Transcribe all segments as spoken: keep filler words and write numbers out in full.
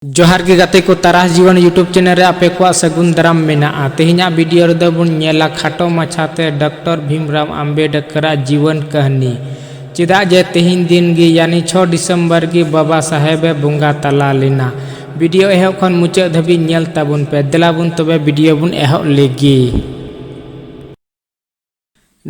ᱡᱚᱦᱟᱨ ᱜᱮ ᱜᱟᱛᱮ ᱠᱚ, ᱛᱟᱨᱟᱥ ᱡᱤᱭᱚᱱ YouTube channel ᱨᱮ ᱟᱯᱮ ᱠᱚᱣᱟᱜ ᱥᱟᱹᱜᱩᱱ ᱫᱟᱨᱟᱢ ᱢᱮᱱᱟᱜᱼᱟ᱾ ᱛᱮᱦᱮᱧᱟᱜ video ᱨᱮᱫᱚ ᱵᱚᱱ ᱧᱮᱞᱟ ᱠᱷᱟᱴᱚ ᱢᱟᱪᱷᱟᱛᱮ ᱰᱚᱠᱴᱚᱨ ᱵᱷᱤᱢᱨᱟᱣ ᱟᱢᱵᱮᱰᱠᱚᱨᱟᱜ ᱡᱤᱭᱚᱱ ᱠᱟᱹᱦᱱᱤ᱾ ᱪᱮᱫᱟᱜ ᱡᱮ ᱛᱮᱦᱮᱧ ᱫᱤᱱ ᱜᱮ ᱭᱟᱱᱤ ᱪᱷᱚ ᱰᱤᱥᱮᱢᱵᱚᱨ ᱜᱮ ᱵᱟᱵᱟ ᱥᱟᱦᱮᱵ ᱮ ᱵᱚᱸᱜᱟ ᱛᱟᱞᱟ ᱞᱮᱱᱟ᱾ Video ᱮᱦᱚᱵ ᱠᱷᱚᱱ ᱢᱩᱪᱟᱹᱫ ᱫᱷᱟᱹᱵᱤᱡ ᱧᱮᱞ ᱛᱟᱵᱚᱱ ᱯᱮ᱾ ᱫᱮᱞᱟ ᱵᱚᱱ ᱛᱚᱵᱮ video ᱵᱚᱱ ᱮᱦᱚᱵ ᱞᱮᱜᱮ᱾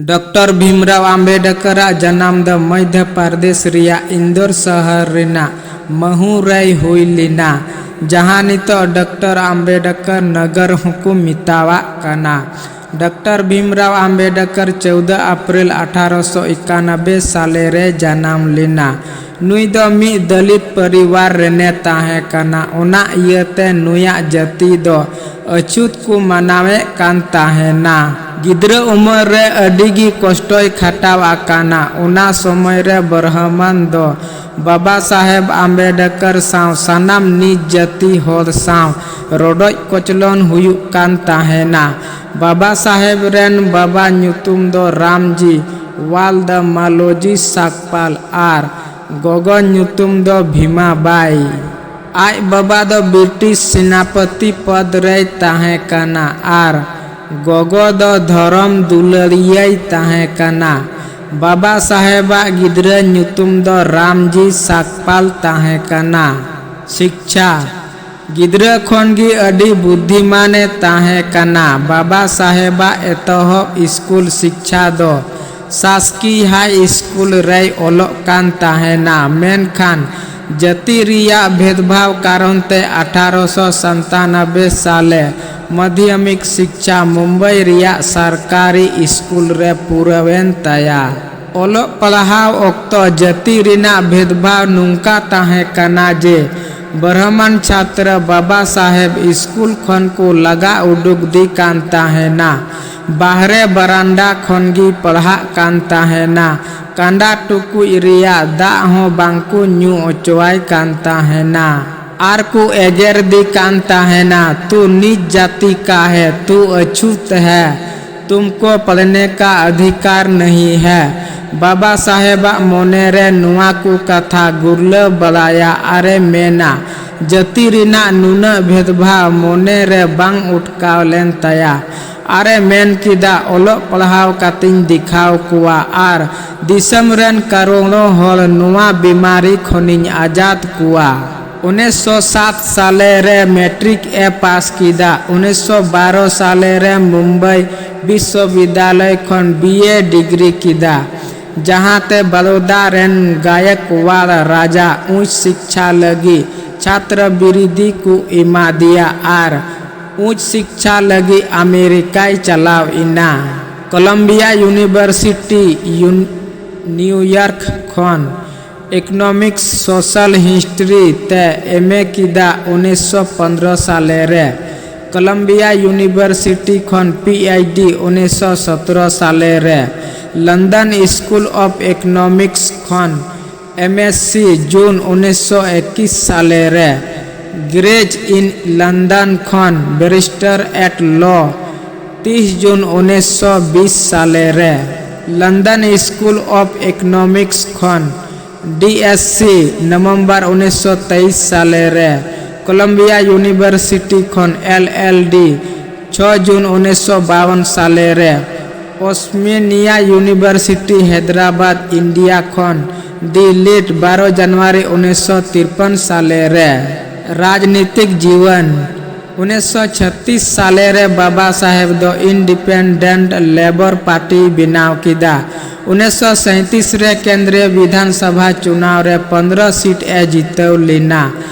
ᱰᱚᱠᱴᱚᱨ ᱵᱷᱤᱢᱨᱟᱣ ᱟᱢᱵᱮᱰᱠᱚᱨᱟᱜ ᱡᱟᱱᱟᱢ ᱫᱚ ᱢᱚᱫᱷᱭᱚ ᱯᱨᱚᱫᱮᱥ ᱨᱮᱭᱟᱜ ᱤᱱᱫᱳᱨ ᱥᱚᱦᱚᱨ ᱨᱮᱱᱟᱜ ᱢᱟᱦᱩ ᱨᱮᱭ ᱦᱩᱭ ᱞᱮᱱᱟ, ᱡᱟᱦᱟᱸ ᱱᱤᱛᱚᱜ ᱰᱚᱠᱴᱚᱨ ᱟᱢᱵᱮᱰᱠᱚᱨ ᱱᱚᱜᱚᱨ ᱦᱚᱸᱠᱚ ᱢᱮᱛᱟᱣᱟᱜ ᱠᱟᱱᱟ᱾ ᱰᱚᱠᱴᱚᱨ ᱵᱷᱤᱢᱨᱟᱣ ᱟᱢᱵᱮᱰᱠᱚᱨ ᱪᱳᱣᱫᱚ ᱟᱯᱨᱤᱞ ᱟᱴᱷᱟᱨᱚᱥᱚ ᱮᱠᱟᱱᱚᱵᱵᱳᱭ ᱥᱟᱞᱮ ᱨᱮ ᱡᱟᱱᱟᱢ ᱞᱮᱱᱟ᱾ ᱱᱩᱭ ᱫᱚ ᱢᱤᱫ ᱫᱚᱞᱤᱛ ᱯᱚᱨᱤᱵᱟᱨ ᱨᱮᱱᱮ ᱛᱟᱦᱮᱸ ᱠᱟᱱᱟ, ᱚᱱᱟ ᱤᱭᱟᱹᱛᱮ ᱱᱩᱭᱟᱜ ᱡᱟᱹᱛᱤ ᱫᱚ ᱟᱹᱪᱷᱩᱛ ᱠᱚ ᱢᱟᱱᱟᱣᱮᱫ ᱠᱟᱱ ᱛᱟᱦᱮᱱᱟ᱾ ᱜᱤᱫᱽᱨᱟᱹ ᱩᱢᱮᱨ ᱨᱮ ᱟᱹᱰᱤ ᱜᱮ ᱠᱚᱥᱴᱚᱭ ᱠᱷᱟᱴᱟᱣ ᱟᱠᱟᱱᱟ᱾ ᱚᱱᱟ ᱥᱚᱢᱚᱭ ᱨᱮ ᱵᱨᱟᱦᱢᱚᱱ ᱫᱚ ᱵᱟᱵᱟ ᱥᱟᱦᱮᱵ ᱟᱢᱵᱮᱰᱠᱚᱨ ᱥᱟᱶ ᱥᱟᱱᱟᱢ ᱱᱤᱡ ᱡᱟᱹᱛᱤ ᱦᱚᱲ ᱥᱟᱶ ᱨᱚᱰᱚᱡ ᱠᱚᱪᱞᱚᱱ ᱦᱩᱭᱩᱜ ᱠᱟᱱ ᱛᱟᱦᱮᱱᱟ᱾ ᱵᱟᱵᱟ ᱥᱟᱦᱮᱵ ᱨᱮᱱ ᱵᱟᱵᱟ ᱧᱩᱛᱩᱢ ᱫᱚ ᱨᱟᱢᱡᱤ ᱣᱟᱞ ᱫᱟ ᱢᱟᱞᱳᱡᱤ ᱥᱟᱠᱯᱟᱞ ᱟᱨ ᱜᱚᱜᱚ ᱧᱩᱛᱩᱢ ᱫᱚ ᱵᱷᱤᱢᱟ ᱵᱟᱭ᱾ ᱟᱡ ᱵᱟᱵᱟ ᱫᱚ ᱵᱨᱤᱴᱤᱥ ᱥᱮᱱᱟᱯᱚᱛᱤ ᱯᱚᱫᱽ ᱨᱮᱭ ᱛᱟᱦᱮᱸ ᱠᱟᱱᱟ ᱟᱨ ᱜᱚᱜᱚ ᱫᱚ ᱫᱷᱚᱨᱚᱢ ᱫᱩᱞᱟᱹᱲᱤᱭᱟᱹᱭ ᱛᱟᱦᱮᱸ ᱠᱟᱱᱟ᱾ ᱵᱟᱵᱟ ᱥᱟᱦᱮᱵᱟᱜ ᱜᱤᱫᱽᱨᱟᱹ ᱧᱩᱛᱩᱢ ᱫᱚ ᱨᱟᱢᱡᱤ ᱥᱟᱠᱯᱟᱞ ᱛᱟᱦᱮᱸ ᱠᱟᱱᱟ᱾ ᱥᱤᱠᱪᱷᱟ᱾ ᱜᱤᱫᱽᱨᱟᱹ ᱠᱷᱚᱱ ᱜᱮ ᱟᱹᱰᱤ ᱵᱩᱫᱽᱫᱷᱤᱢᱟᱱᱮ ᱛᱟᱦᱮᱸ ᱠᱟᱱᱟ᱾ ᱵᱟᱵᱟ ᱥᱟᱦᱮᱵᱟᱜ ᱮᱛᱚᱦᱚᱵ ᱥᱠᱩᱞ ᱥᱤᱠᱪᱷᱟ ᱫᱚ ᱥᱟᱥᱠᱤ ᱦᱟᱭ ᱥᱠᱩᱞ ᱨᱮᱭ ᱚᱞᱚᱜ ᱠᱟᱱ ᱛᱟᱦᱮᱱᱟ, ᱢᱮᱱᱠᱷᱟᱱ ᱡᱟᱹᱛᱤ ᱨᱮᱭᱟᱜ ᱵᱷᱮᱫᱽᱵᱷᱟᱣ ᱠᱟᱨᱚᱱ ᱛᱮ ᱟᱴᱷᱟᱨᱚᱥᱚ ᱥᱟᱱᱛᱟᱱᱚᱵᱵᱳᱭ ᱥᱟᱞᱮ ᱢᱟᱫᱷᱭᱚᱢᱤᱠ ᱥᱤᱠᱪᱷᱟ ᱢᱩᱢᱵᱟᱭ ᱨᱮᱭᱟᱜ ᱥᱚᱨᱠᱟᱨᱤ ᱥᱠᱩᱞ ᱨᱮ ᱯᱩᱨᱟᱹᱣᱮᱱ ᱛᱟᱭᱟ᱾ ᱚᱞᱚᱜ ᱯᱟᱲᱦᱟᱣ ᱚᱠᱛᱚ ᱡᱟᱹᱛᱤ ᱨᱮᱱᱟᱜ ᱵᱷᱮᱫᱽᱵᱷᱟᱣ ᱱᱚᱝᱠᱟ ᱛᱟᱦᱮᱸ ᱠᱟᱱᱟ ᱡᱮ ᱵᱨᱟᱦᱢᱚᱱ ᱪᱷᱟᱛᱨᱚ ᱵᱟᱵᱟ ᱥᱟᱦᱮᱵ ᱥᱠᱩᱞ ᱠᱷᱚᱱ ᱠᱚ ᱞᱟᱜᱟ ᱩᱰᱩᱠ ᱫᱮ ᱠᱟᱱ ᱛᱟᱦᱮᱱᱟ᱾ ᱵᱟᱦᱨᱮ ᱵᱟᱨᱟᱱᱰᱟ ᱠᱷᱚᱱ ᱜᱮ ᱯᱟᱲᱦᱟᱜ ᱠᱟᱱ ᱛᱟᱦᱮᱱᱟ᱾ ᱠᱟᱸᱰᱟ ᱴᱩᱠᱩᱡ ᱨᱮᱭᱟᱜ ᱫᱟᱜ ᱦᱚᱸ ᱵᱟᱝᱠᱚ ᱧᱩ ᱚᱪᱚᱣᱟᱭ ᱠᱟᱱ ᱛᱟᱦᱮᱱᱟ᱾ ᱟᱨ ᱠᱚ ᱮᱜᱮᱨ ᱫᱮ ᱠᱟᱱ ᱛᱟᱦᱮᱱᱟ, "ᱛᱩ ᱱᱤᱡ ᱡᱟᱹᱛᱤ ᱠᱟ ᱦᱮ, ᱛᱩ ᱟᱪᱷᱩᱛ ᱦᱮ, ᱛᱩᱢᱠᱚ ᱯᱟᱲᱦᱱᱮ ᱠᱟ ᱚᱫᱷᱤᱠᱟᱨ ᱱᱟᱦᱤ ᱦᱮ᱾" ᱵᱟᱵᱟ ᱥᱟᱦᱮᱵᱟᱜ ᱢᱚᱱᱮ ᱨᱮ ᱱᱚᱣᱟ ᱠᱚ ᱠᱟᱛᱷᱟ ᱜᱩᱨᱞᱟᱹᱣ ᱵᱟᱲᱟᱭᱟ ᱟᱨᱮ ᱢᱮᱱᱟ, ᱡᱟᱹᱛᱤ ᱨᱮᱱᱟᱜ ᱱᱩᱱᱟᱹᱜ ᱵᱷᱮᱫᱽᱵᱷᱟᱣ ᱢᱚᱱᱮ ᱨᱮ ᱵᱟᱝ ᱩᱴᱠᱟᱣ ᱞᱮᱱ ᱛᱟᱭᱟ᱾ ᱟᱨᱮ ᱢᱮᱱ ᱠᱮᱫᱟ, ᱚᱞᱚᱜ ᱯᱟᱲᱦᱟᱣ ᱠᱟᱛᱮᱧ ᱫᱮᱠᱷᱟᱣ ᱠᱚᱣᱟ ᱟᱨ ᱫᱤᱥᱚᱢ ᱨᱮᱱ ᱠᱟᱨᱳᱲᱚ ᱦᱚᱲ ᱱᱚᱣᱟ ᱵᱤᱢᱟᱨᱤ ᱠᱷᱚᱱᱤᱧ ᱟᱡᱟᱫ ᱠᱚᱣᱟ᱾ ᱩᱱᱤᱥᱥᱚ ᱥᱟᱛ ᱥᱟᱞᱮ ᱨᱮ ᱢᱮᱴᱨᱤᱠ ᱮ ᱯᱟᱥ ᱠᱮᱫᱟ᱾ ᱩᱱᱤᱥᱥᱚ ᱵᱟᱨᱚ ᱥᱟᱞᱮ ᱨᱮ ᱢᱩᱢᱵᱟᱭ ᱵᱤᱥᱥᱚᱵᱤᱫᱽᱫᱟᱞᱚᱭ ᱠᱷᱚᱱ ᱵᱤ ᱮ ᱰᱤᱜᱽᱨᱤ ᱠᱮᱫᱟ, ᱡᱟᱦᱟᱸ ᱛᱮ ᱵᱟᱨᱳᱫᱟ ᱨᱮᱱ ᱜᱟᱭᱮᱠᱣᱟᱲ ᱨᱟᱡᱟ ᱩᱪ ᱥᱤᱠᱪᱷᱟ ᱞᱟᱹᱜᱤᱫ ᱪᱷᱟᱛᱨᱚ ᱵᱤᱨᱤᱫᱤ ᱠᱚ ᱮᱢᱟ ᱫᱮᱭᱟ ᱟᱨ ᱩᱪ ᱥᱤᱠᱪᱷᱟ ᱞᱟᱹᱜᱤᱫ ᱟᱢᱮᱨᱤᱠᱟᱭ ᱪᱟᱞᱟᱣ ᱮᱱᱟ᱾ ᱠᱚᱞᱚᱢᱵᱤᱭᱟ ᱤᱭᱩᱱᱤᱵᱷᱟᱨᱥᱤᱴᱤ, ᱭᱩᱱ-, ᱱᱤᱭᱩᱭᱚᱨᱠ ᱠᱷᱚᱱ ᱤᱠᱳᱱᱚᱢᱤᱠᱥ ᱥᱳᱥᱟᱞ ᱦᱤᱥᱴᱨᱤ ᱛᱮ ᱮᱢ ᱮ ᱠᱮᱫᱟ ᱩᱱᱤᱥᱥᱚ ᱯᱚᱱᱨᱚ ᱥᱟᱞᱮ ᱨᱮ᱾ ᱠᱚᱞᱚᱢᱵᱤᱭᱟ ᱤᱭᱩᱱᱤᱵᱷᱟᱨᱥᱤᱴᱤ ᱠᱷᱚᱱ ᱯᱤ ᱮᱭᱤᱪ ᱰᱤ ᱩᱱᱤᱥᱥᱚ ᱥᱚᱛᱨᱚ ᱥᱟᱞᱮ ᱨᱮ᱾ ᱞᱚᱱᱰᱚᱱ ᱥᱠᱩᱞ ᱚᱯᱷ ᱤᱠᱳᱱᱚᱢᱤᱠᱥ ᱠᱷᱚᱱ ᱮᱢ ᱮᱥ ᱥᱤ ᱡᱩᱱ ᱩᱱᱤᱥᱥᱚ ᱮᱠᱤᱥ ᱥᱟᱞᱮ ᱨᱮ᱾ ᱜᱨᱮᱡᱽ ᱤᱱ ᱞᱚᱱᱰᱚᱱ ᱠᱷᱚᱱ ᱵᱮᱨᱤᱥᱴᱟᱨ ᱮᱴ ᱞᱚ ᱛᱤᱥ ᱡᱩᱱ ᱩᱱᱤᱥᱥᱚ ᱵᱤᱥ ᱥᱟᱞᱮ ᱨᱮ᱾ ᱞᱚᱱᱰᱚᱱ ᱥᱠᱩᱞ ᱚᱯᱷ ᱤᱠᱳᱱᱚᱢᱤᱠᱥ ᱠᱷᱚᱱ ᱰᱤ ᱮᱥ ᱥᱤ ᱱᱚᱵᱷᱮᱢᱵᱚᱨ ᱩᱱᱤᱥᱥᱚ ᱛᱮᱭᱤᱥ ᱥᱟᱞᱮ ᱨᱮ᱾ ᱠᱚᱞᱚᱢᱵᱤᱭᱟ ᱤᱭᱩᱱᱤᱵᱷᱟᱨᱥᱤᱴᱤ ᱠᱷᱚᱱ ᱮᱞ ᱮᱞ ᱰᱤ ᱪᱷᱚ ᱡᱩᱱ ᱩᱱᱤᱥᱥᱚ ᱵᱟᱣᱚᱱ ᱥᱟᱞᱮ ᱨᱮ᱾ ᱳᱥᱢᱮᱱᱤᱭᱟ ᱤᱭᱩᱱᱤᱵᱷᱟᱨᱥᱤᱴᱤ ᱦᱟᱭᱫᱨᱟᱵᱟᱫ, ᱤᱱᱰᱤᱭᱟ ᱠᱷᱚᱱ ᱰᱤ ᱞᱤᱴ ᱵᱟᱨᱚ ᱡᱟᱱᱩᱣᱟᱨᱤ ᱩᱱᱤᱥᱥᱚ ᱛᱤᱨᱯᱚᱱ ᱥᱟᱞᱮ ᱨᱮ᱾ ᱨᱟᱡᱽᱱᱤᱛᱤᱠ ᱡᱤᱣᱚᱱ᱾ ᱩᱱᱤᱥᱥᱚ ᱪᱷᱟᱛᱤᱥ ᱥᱟᱞᱮ ᱨᱮ ᱵᱟᱵᱟ ᱥᱟᱦᱮᱵ ᱫᱚ ᱤᱱᱰᱤᱯᱮᱱᱰᱮᱱᱴ ᱞᱮᱵᱚᱨ ᱯᱟᱨᱴᱤᱭ ᱵᱮᱱᱟᱣ ᱠᱮᱫᱟ᱾ ᱩᱱᱤᱥᱥᱚ ᱥᱟᱸᱭᱛᱤᱥ ᱨᱮ ᱠᱮᱱᱫᱨᱤᱭᱚ ᱵᱤᱫᱷᱟᱱ ᱥᱚᱵᱷᱟ ᱪᱩᱱᱟᱣ ᱨᱮ ᱯᱚᱱᱫᱽᱨᱚ ᱥᱤᱴ ᱮ ᱡᱤᱛᱟᱹᱣ ᱞᱮᱱᱟ᱾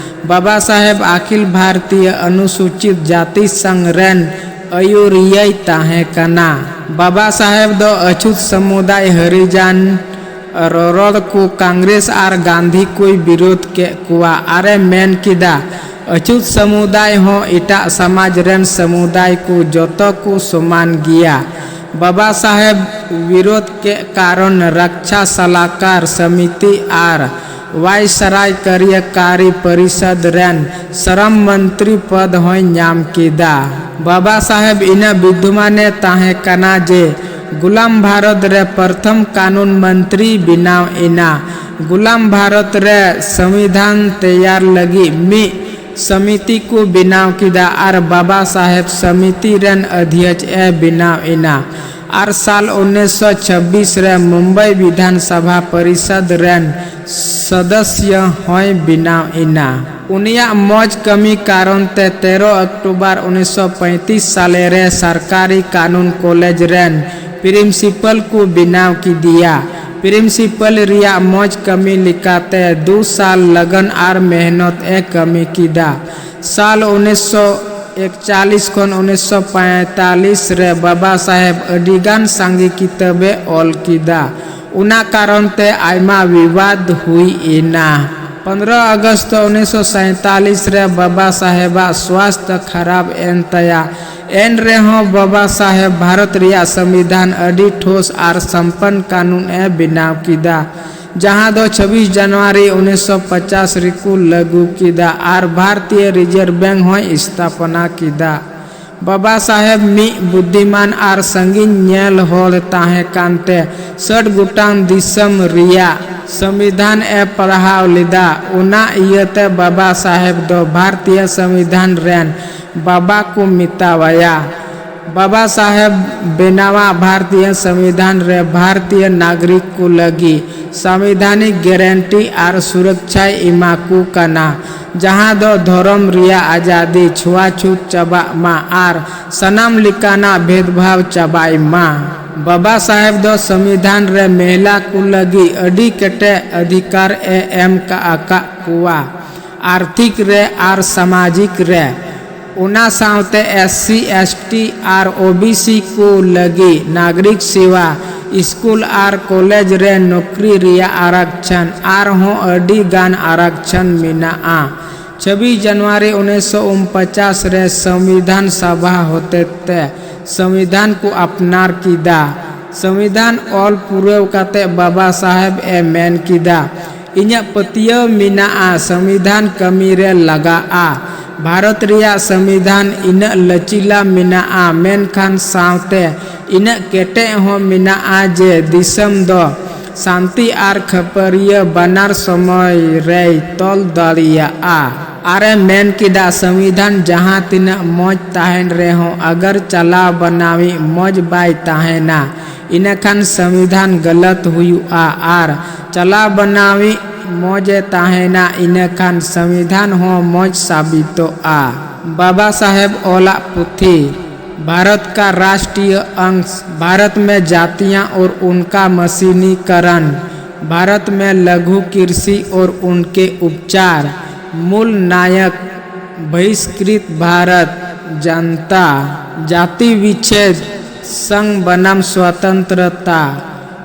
ᱵᱟᱵᱟ ᱥᱟᱦᱮᱵ ᱟᱠᱷᱤᱞ ᱵᱷᱟᱨᱛᱤᱭᱚ ᱚᱱᱩᱥᱩᱪᱤᱛ ᱡᱟᱛᱤ ᱥᱚᱝᱜᱷ ᱨᱮᱱ ᱟᱹᱭᱩᱨᱤᱭᱟᱹᱭ ᱛᱟᱦᱮᱸ ᱠᱟᱱᱟ᱾ ᱵᱟᱵᱟ ᱥᱟᱦᱮᱵ ᱫᱚ ᱚᱪᱷᱩᱛ ᱥᱚᱢᱩᱫᱟᱭ, ᱦᱚᱨᱤᱡᱟᱱ, ᱨᱚᱨᱚᱲ ᱠᱚ ᱠᱚᱝᱜᱨᱮᱥ ᱟᱨ ᱜᱟᱱᱫᱷᱤ ᱠᱚᱭ ᱵᱤᱨᱳᱫᱷ ᱠᱮᱫ ᱠᱚᱣᱟ ᱟᱨᱮ ᱢᱮᱱ ᱠᱮᱫᱟ, ᱚᱪᱷᱩᱛ ᱥᱚᱢᱩᱫᱟᱭ ᱦᱚᱸ ᱮᱴᱟᱜ ᱥᱚᱢᱟᱡᱽ ᱨᱮᱱ ᱥᱚᱢᱩᱫᱟᱭ ᱠᱚ ᱡᱚᱛᱚ ᱠᱚ ᱥᱚᱢᱟᱱ ᱜᱮᱭᱟ᱾ ᱵᱟᱵᱟ ᱥᱟᱦᱮᱵ ᱵᱤᱨᱳᱫᱷ ᱠᱮᱫ ᱠᱟᱨᱚᱱ ᱨᱟᱠᱪᱷᱟ ᱥᱟᱞᱟᱠᱟᱨ ᱥᱚᱢᱤᱛᱤ ᱟᱨ ᱣᱟᱭᱥᱟᱨᱟᱭ ᱠᱟᱨᱭᱟᱠᱟᱨᱤ ᱯᱚᱨᱤᱥᱚᱫ ᱨᱮᱱ ᱥᱨᱚᱢ ᱢᱚᱱᱛᱨᱤ ᱯᱚᱫ ᱦᱚᱸᱭ ᱧᱟᱢ ᱠᱮᱫᱟ᱾ ᱵᱟᱵᱟ ᱥᱟᱦᱮᱵ ᱤᱱᱟᱹ ᱵᱤᱫᱽᱫᱷᱚᱢᱟᱱᱮ ᱛᱟᱦᱮᱸ ᱠᱟᱱᱟ ᱡᱮ ᱜᱩᱞᱟᱢ ᱵᱷᱟᱨᱚᱛ ᱨᱮ ᱯᱨᱚᱛᱷᱚᱢ ᱠᱟᱱᱩᱱ ᱢᱚᱱᱛᱨᱤ ᱵᱮᱱᱟᱣ ᱮᱱᱟ᱾ ᱜᱩᱞᱟᱢ ᱵᱷᱟᱨᱚᱛ ᱨᱮ ᱥᱚᱝᱵᱤᱫᱷᱟᱱ ᱛᱮᱭᱟᱨ ᱞᱟᱹᱜᱤᱫ ᱢᱤᱫ ᱥᱚᱢᱤᱛᱤ ᱠᱚ ᱵᱮᱱᱟᱣ ᱠᱮᱫᱟ ᱟᱨ ᱵᱟᱵᱟ ᱥᱟᱦᱮᱵ ᱥᱚᱢᱤᱛᱤ ᱨᱮᱱ ᱚᱫᱷᱭᱚᱠᱥ ᱮ ᱵᱮᱱᱟᱣ ᱮᱱᱟ᱾ ᱟᱨ ᱥᱟᱞ ᱩᱱᱤᱥᱥᱚ ᱪᱷᱟᱵᱵᱤᱥ ᱨᱮ ᱢᱩᱢᱵᱟᱭ ᱵᱤᱫᱷᱟᱱ ᱥᱚᱵᱷᱟ ᱯᱚᱨᱤᱥᱚᱫ ᱨᱮᱱ ᱥᱚᱫᱚᱥᱭᱚ ᱦᱚᱸᱭ ᱵᱮᱱᱟᱣ ᱮᱱᱟ᱾ ᱩᱱᱤᱭᱟᱜ ᱢᱚᱡᱽ ᱠᱟᱹᱢᱤ ᱠᱟᱨᱚᱱ ᱛᱮ ᱛᱮᱨᱚ ᱚᱠᱴᱳᱵᱚᱨ ᱩᱱᱤᱥᱥᱚ ᱯᱚᱸᱭᱛᱤᱥ ᱥᱟᱞᱮ ᱨᱮ ᱥᱚᱨᱠᱟᱨᱤ ᱠᱟᱱᱩᱱ ᱠᱚᱞᱮᱡᱽ ᱨᱮᱱ ᱯᱨᱤᱱᱥᱤᱯᱟᱞ ᱠᱚ ᱵᱮᱱᱟᱣ ᱠᱮᱫᱮᱭᱟ᱾ ᱯᱨᱤᱱᱥᱤᱯᱟᱞ ᱨᱮᱭᱟᱜ ᱢᱚᱡᱽ ᱠᱟᱹᱢᱤ ᱞᱮᱠᱟᱛᱮ ᱫᱩ ᱥᱟᱞ ᱞᱟᱜᱟᱱ ᱟᱨ ᱢᱮᱦᱱᱚᱛ ᱮ ᱠᱟᱹᱢᱤ ᱠᱮᱫᱟ᱾ ᱥᱟᱞ ᱩᱱᱤᱥᱥᱚ ᱮᱠᱪᱟᱞᱤᱥ ᱠᱷᱚᱱ ᱩᱱᱤᱥᱥᱚ ᱯᱚᱸᱭᱛᱟᱞᱤᱥ ᱨᱮ ᱵᱟᱵᱟ ᱥᱟᱦᱮᱵ ᱟᱹᱰᱤᱜᱟᱱ ᱥᱟᱸᱜᱮ ᱠᱤᱛᱟᱹᱵᱮ ᱚᱞ ᱠᱮᱫᱟ᱾ ᱚᱱᱟ ᱠᱟᱨᱚᱱ ᱛᱮ ᱟᱭᱢᱟ ᱵᱤᱵᱟᱫ ᱦᱩᱭ ᱮᱱᱟ᱾ ᱯᱚᱱᱫᱽᱨᱚ ᱟᱜᱚᱥᱴ ᱩᱱᱤᱥᱥᱚ ᱥᱟᱸᱭᱛᱟᱞᱤᱥ ᱨᱮ ᱵᱟᱵᱟ ᱥᱟᱦᱮᱵᱟᱜ ᱥᱣᱟᱥᱛᱷ ᱠᱷᱟᱨᱟᱯ ᱮᱱ ᱛᱟᱭᱟ᱾ ᱮᱱ ᱨᱮᱦᱚᱸ ᱵᱟᱵᱟ ᱥᱟᱦᱮᱵ ᱵᱷᱟᱨᱚᱛ ᱨᱮᱭᱟᱜ ᱥᱚᱝᱵᱤᱫᱷᱟᱱ ᱟᱹᱰᱤ ᱴᱷᱳᱥ ᱟᱨ ᱥᱚᱢᱯᱚᱱᱱ ᱠᱟᱱᱩᱱ ᱮ ᱵᱮᱱᱟᱣ ᱠᱮᱫᱟ, ᱡᱟᱦᱟᱸ ᱫᱚ ᱪᱷᱟᱵᱵᱤᱥ ᱡᱟᱱᱩᱣᱟᱨᱤ ᱩᱱᱤᱥᱥᱚ ᱯᱚᱪᱟᱥ ᱨᱮᱠᱚ ᱞᱟᱹᱜᱩ ᱠᱮᱫᱟ ᱟᱨ ᱵᱷᱟᱨᱚᱛᱤᱭᱚ ᱨᱤᱡᱟᱨᱵᱷ ᱵᱮᱝᱠ ᱦᱚᱸᱭ ᱥᱛᱷᱟᱯᱚᱱᱟ ᱠᱮᱫᱟ᱾ ᱵᱟᱵᱟ ᱥᱟᱦᱮᱵ ᱢᱤᱫ ᱵᱩᱫᱽᱫᱷᱤᱢᱟᱱ ᱟᱨ ᱥᱟᱺᱜᱤᱧ ᱧᱮᱞ ᱦᱚᱲ ᱛᱟᱦᱮᱸ ᱠᱟᱱᱛᱮ ᱥᱟᱴ ᱜᱚᱴᱟᱝ ᱫᱤᱥᱚᱢ ᱨᱮᱭᱟᱜ ᱥᱚᱝᱵᱤᱫᱷᱟᱱ ᱮ ᱯᱟᱲᱦᱟᱣ ᱞᱮᱫᱟ᱾ ᱚᱱᱟ ᱤᱭᱟᱹᱛᱮ ᱵᱟᱵᱟ ᱥᱟᱦᱮᱵ ᱫᱚ ᱵᱷᱟᱨᱚᱛᱤᱭᱚ ᱥᱚᱝᱵᱤᱫᱷᱟᱱ ᱨᱮᱱ ᱵᱟᱵᱟ ᱠᱚ ᱢᱮᱛᱟᱣᱟᱭᱟ᱾ ᱵᱟᱵᱟ ᱥᱟᱦᱮᱵ ᱵᱮᱱᱟᱣᱟᱜ ᱵᱷᱟᱨᱚᱛᱤᱭᱚ ᱥᱚᱝᱵᱤᱫᱷᱟᱱ ᱨᱮ ᱵᱷᱟᱨᱚᱛᱤᱭᱚ ᱱᱟᱜᱚᱨᱤᱠ ᱠᱚ ᱞᱟᱹᱜᱤᱫ ᱥᱟᱝᱵᱤᱫᱷᱟᱱᱤᱠ ᱜᱟᱨᱮᱱᱴᱤ ᱟᱨ ᱥᱩᱨᱚᱠᱪᱷᱟᱭ ᱮᱢᱟ ᱠᱚ ᱠᱟᱱᱟ, ᱡᱟᱦᱟᱸ ᱫᱚ ᱫᱷᱚᱨᱚᱢ ᱨᱮᱭᱟᱜ ᱟᱡᱟᱫᱤ, ᱪᱷᱩᱣᱟᱪᱷᱩᱛ ᱪᱟᱵᱟᱜ ᱢᱟ ᱟᱨ ᱥᱟᱱᱟᱢ ᱞᱮᱠᱟᱱᱟᱜ ᱵᱷᱮᱫᱽᱵᱷᱟᱣ ᱪᱟᱵᱟᱭ ᱢᱟ᱾ ᱵᱟᱵᱟ ᱥᱟᱦᱮᱵ ᱫᱚ ᱥᱚᱝᱵᱤᱫᱷᱟᱱ ᱨᱮ ᱢᱮᱦᱞᱟ ᱠᱚ ᱞᱟᱹᱜᱤᱫ ᱟᱹᱰᱤ ᱠᱮᱴᱮᱡ ᱚᱫᱷᱤᱠᱟᱨ ᱮ ᱮᱢ ᱠᱟ-, ᱟᱠᱟᱫ ᱠᱚᱣᱟ, ᱟᱨᱛᱷᱤᱠ ᱨᱮ ᱟᱨ ᱥᱟᱢᱟᱡᱤᱠ ᱨᱮ᱾ ᱚᱱᱟ ᱥᱟᱶᱛᱮ SC, ST ᱟᱨ OBC ᱠᱚ ᱞᱟᱹᱜᱤᱫ ᱱᱟᱜᱚᱨᱤᱠ ᱥᱮᱵᱟ, ᱥᱠᱩᱞ ᱟᱨ ᱠᱚᱞᱮᱡᱽ ᱨᱮ ᱱᱚᱠᱨᱤ ᱨᱮᱭᱟᱜ ᱟᱨᱟᱠᱪᱷᱟᱱ ᱟᱨᱦᱚᱸ ᱟᱹᱰᱤ ᱜᱟᱱ ᱟᱨᱟᱠᱪᱷᱟᱱ ᱢᱮᱱᱟᱜᱼᱟ᱾ ᱪᱷᱟᱵᱵᱤᱥ ᱡᱟᱱᱩᱣᱟᱨᱤ ᱩᱱᱤᱥᱥᱚ ᱩᱱᱯᱚᱪᱟᱥ ᱨᱮ ᱥᱚᱝᱵᱤᱫᱷᱟᱱ ᱥᱚᱵᱷᱟ ᱦᱚᱛᱮᱛᱮ ᱥᱚᱝᱵᱤᱫᱷᱟᱱ ᱠᱚ ᱟᱯᱱᱟᱨ ᱠᱮᱫᱟ᱾ ᱥᱚᱝᱵᱤᱫᱷᱟᱱ ᱚᱞ ᱯᱩᱨᱟᱹᱣ ᱠᱟᱛᱮ ᱵᱟᱵᱟ ᱥᱟᱦᱮᱵ ᱮ ᱢᱮᱱ ᱠᱮᱫᱟ, ᱤᱧᱟᱹᱜ ᱯᱟᱹᱛᱭᱟᱹᱣ ᱢᱮᱱᱟᱜᱼᱟ, ᱥᱚᱝᱵᱤᱫᱷᱟᱱ ᱠᱟᱹᱢᱤ ᱨᱮ ᱞᱟᱜᱟᱜᱼᱟ᱾ ᱵᱷᱟᱨᱚᱛ ᱨᱮᱭᱟᱜ ᱥᱚᱝᱵᱤᱫᱷᱟᱱ ᱤᱱᱟᱹᱜ ᱞᱟᱪᱤᱞᱟ ᱢᱮᱱᱟᱜᱼᱟ, ᱢᱮᱱᱠᱷᱟᱱ ᱥᱟᱶᱛᱮ ᱤᱱᱟᱹᱜ ᱠᱮᱴᱮᱡ ᱦᱚᱸ ᱢᱮᱱᱟᱜᱼᱟ ᱡᱮ ᱫᱤᱥᱚᱢ ᱫᱚ ᱥᱟᱱᱛᱤ ᱟᱨ ᱠᱷᱟᱹᱯᱟᱹᱨᱤᱭᱟᱹ ᱵᱟᱱᱟᱨ ᱥᱚᱢᱚᱭ ᱨᱮᱭ ᱛᱚᱞ ᱫᱟᱲᱮᱭᱟᱜᱼᱟ᱾ ᱟᱨᱮ ᱢᱮᱱ ᱠᱮᱫᱟ, ᱥᱚᱝᱵᱤᱫᱷᱟᱱ ᱡᱟᱦᱟᱸ ᱛᱤᱱᱟᱹᱜ ᱢᱚᱡᱽ ᱛᱟᱦᱮᱱ ᱨᱮᱦᱚᱸ, ᱟᱜᱟᱨ ᱪᱟᱞᱟᱣ ᱵᱟᱱᱟᱣᱤᱡ ᱢᱚᱡᱽ ᱵᱟᱭ ᱛᱟᱦᱮᱱᱟ, ᱤᱱᱟᱹᱠᱷᱟᱱ ᱥᱚᱝᱵᱤᱫᱷᱟᱱ ᱜᱟᱞᱟᱛ ᱦᱩᱭᱩᱜᱼᱟ᱾ ᱟᱨ ᱪᱟᱞᱟᱣ ᱵᱟᱱᱟᱣᱤᱡ ᱢᱚᱡᱽ ᱮ ᱛᱟᱦᱮᱱᱟ, ᱤᱱᱟᱹᱠᱷᱟᱱ ᱥᱚᱝᱵᱤᱫᱷᱟᱱ ᱦᱚᱸ ᱢᱚᱡᱽ ᱥᱟᱵᱤᱛᱚᱜᱼᱟ᱾ ᱵᱟᱵᱟ ᱥᱟᱦᱮᱵᱽ ᱚᱞᱟᱜ ᱯᱩᱛᱷᱤ, भारत का राष्ट्रीय अंश, भारत में जातियां और उनका मशीनीकरण, भारत में लघु कृषि और उनके उपचार, मूल नायक, बहिष्कृत भारत, जनता, जाति विच्छेद, संघ बनाम स्वतंत्रता,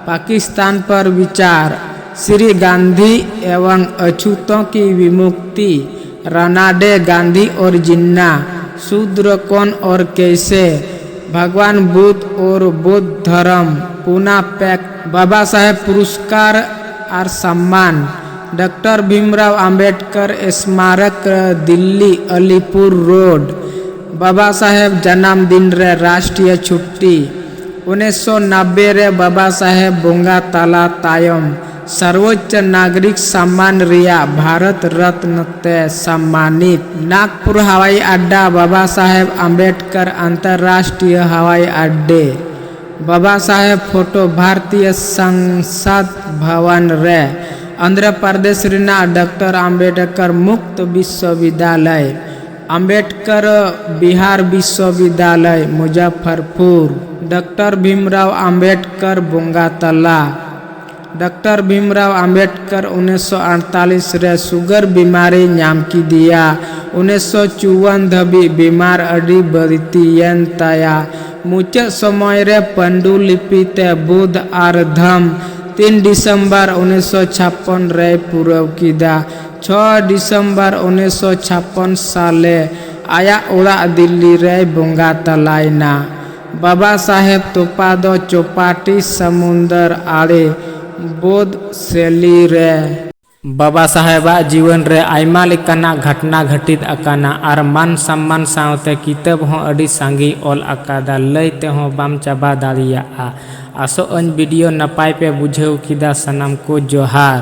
पाकिस्तान पर विचार, श्री गांधी एवं अछूतों की विमुक्ति, रानाडे, गांधी और जिन्ना, शूद्र कौन और कैसे, भगवान बुद्ध और बौद्ध धर्म, पूना पैक्ट, बाबा साहेब पुरस्कार और सम्मान, डॉक्टर भीमराव अंबेडकर स्मारक, दिल्ली, अलीपुर रोड, बाबा साहेब जन्मदिन रे राष्ट्रीय छुट्टी, ᱩᱱᱤᱥᱥᱚ ᱱᱟᱵᱵᱮ ᱨᱮ ᱵᱟᱵᱟ ᱥᱟᱦᱮᱵᱽ ᱵᱚᱸᱜᱟ ᱛᱟᱞᱟ ᱛᱟᱭᱚᱢ ᱥᱚᱨᱵᱚᱪᱪᱚ ᱱᱟᱜᱚᱨᱤᱠ ᱥᱚᱢᱢᱟᱱ ᱨᱮᱭᱟᱜ ᱵᱷᱟᱨᱚᱛ ᱨᱚᱛᱱ ᱛᱮ ᱥᱚᱢᱢᱟᱱᱤᱛ᱾ ᱱᱟᱜᱽᱯᱩᱨ ᱦᱟᱣᱟᱭᱤ ᱟᱰᱰᱟ, ᱵᱟᱵᱟ ᱥᱟᱦᱮᱵᱽ ᱟᱢᱵᱮᱰᱠᱚᱨ ᱟᱱᱛᱚᱨᱨᱟᱥᱴᱨᱤᱭᱚ ᱦᱟᱣᱟᱭᱤ ᱟᱰᱰᱮ, ᱵᱟᱵᱟ ᱥᱟᱦᱮᱵᱽ ᱯᱷᱳᱴᱳ, ᱵᱷᱟᱨᱚᱛᱤᱭᱚ ᱥᱚᱝᱥᱚᱫ ᱵᱷᱚᱵᱚᱱ ᱨᱮ, ᱚᱱᱫᱷᱨᱚ ᱯᱨᱚᱫᱮᱥ ᱨᱮᱱᱟᱜ ᱰᱚᱠᱴᱚᱨ ᱟᱢᱵᱮᱰᱠᱚᱨ ᱢᱩᱠᱛ ᱵᱤᱥᱥᱚᱵᱤᱫᱽᱫᱟᱞᱚᱭ, ᱟᱢᱵᱮᱰᱠᱚᱨ ᱵᱤᱦᱟᱨ ᱵᱤᱥᱥᱚᱵᱤᱫᱽᱫᱟᱞᱚᱭ, ᱢᱩᱡᱟᱯᱷᱚᱨᱯᱩᱨ, ᱰᱚᱠᱴᱚᱨ ᱵᱷᱤᱢᱨᱟᱣ ᱟᱢᱵᱮᱰᱠᱚᱨ ᱵᱚᱸᱜᱟ ᱛᱟᱞᱟ᱾ ᱰᱚᱠᱴᱚᱨ ᱵᱷᱤᱢᱨᱟᱣ ᱟᱢᱵᱮᱰᱠᱚᱨ ᱩᱱᱤᱥᱥᱚ ᱟᱴᱛᱟᱞᱤᱥ ᱨᱮ ᱥᱩᱜᱟᱨ ᱵᱤᱢᱟᱨᱤ ᱧᱟᱢ ᱠᱮᱫᱮᱭᱟ᱾ ᱩᱱᱤᱥᱥᱚ ᱪᱩᱣᱟᱱ ᱫᱷᱟᱹᱵᱤᱡ ᱵᱤᱢᱟᱨ ᱟᱹᱰᱤ ᱵᱟᱹᱲᱛᱤᱭᱮᱱ ᱛᱟᱭᱟ᱾ ᱢᱩᱪᱟᱹᱫ ᱥᱚᱢᱚᱭ ᱨᱮ ᱯᱟᱹᱱᱰᱩᱞᱤᱯᱤ ᱛᱮ ᱵᱩᱫᱷ ᱟᱨ ᱫᱷᱚᱢ ᱛᱤᱱ ᱰᱤᱥᱮᱢᱵᱚᱨ ᱩᱱᱤᱥᱥᱚ ᱪᱷᱟᱯᱯᱚᱱ ᱨᱮᱭ ᱯᱩᱨᱟᱹᱣ ᱠᱮᱫᱟ᱾ ᱪᱷᱚ ᱰᱤᱥᱮᱢᱵᱚᱨ ᱩᱱᱤᱥᱥᱚ ᱪᱷᱟᱯᱯᱚᱱ ᱥᱟᱞᱮ ᱟᱭᱟᱜ ᱚᱲᱟᱜ ᱫᱤᱞᱞᱤ ᱨᱮᱭ ᱵᱚᱸᱜᱟ ᱛᱟᱞᱟᱭᱮᱱᱟ᱾ ᱵᱟᱵᱟ ᱥᱟᱦᱮᱵᱽ ᱛᱚᱯᱟ ᱫᱚ ᱪᱚᱯᱟᱴᱤ ᱥᱚᱢᱩᱱᱫᱚᱨ ᱟᱲᱮ ᱵᱳᱫᱷ ᱥᱮᱞᱤ ᱨᱮ᱾ ᱵᱟᱵᱟ ᱥᱟᱦᱮᱵᱟᱜ ᱡᱤᱭᱚᱱ ᱨᱮ ᱟᱭᱢᱟ ᱞᱮᱠᱟᱱᱟᱜ ᱜᱷᱚᱴᱱᱟ ᱜᱷᱚᱴᱤᱛ ᱟᱠᱟᱱᱟ ᱟᱨ ᱢᱟᱱ ᱥᱚᱢᱢᱟᱱ ᱥᱟᱶᱛᱮ ᱠᱤᱛᱟᱹᱵ ᱦᱚᱸ ᱟᱹᱰᱤ ᱥᱟᱸᱜᱮ ᱚᱞ ᱟᱠᱟᱫᱟ, ᱞᱟᱹᱭ ᱛᱮᱦᱚᱸ ᱵᱟᱢ ᱪᱟᱵᱟ ᱫᱟᱲᱮᱭᱟᱜᱼᱟ᱾ ᱟᱥᱚᱜ ᱟᱹᱧ ᱵᱷᱤᱰᱤᱭᱳ ᱱᱟᱯᱟᱭ ᱯᱮ ᱵᱩᱡᱷᱟᱹᱣ ᱠᱮᱫᱟ᱾ ᱥᱟᱱᱟᱢ ᱠᱚ ᱡᱚᱦᱟᱨ᱾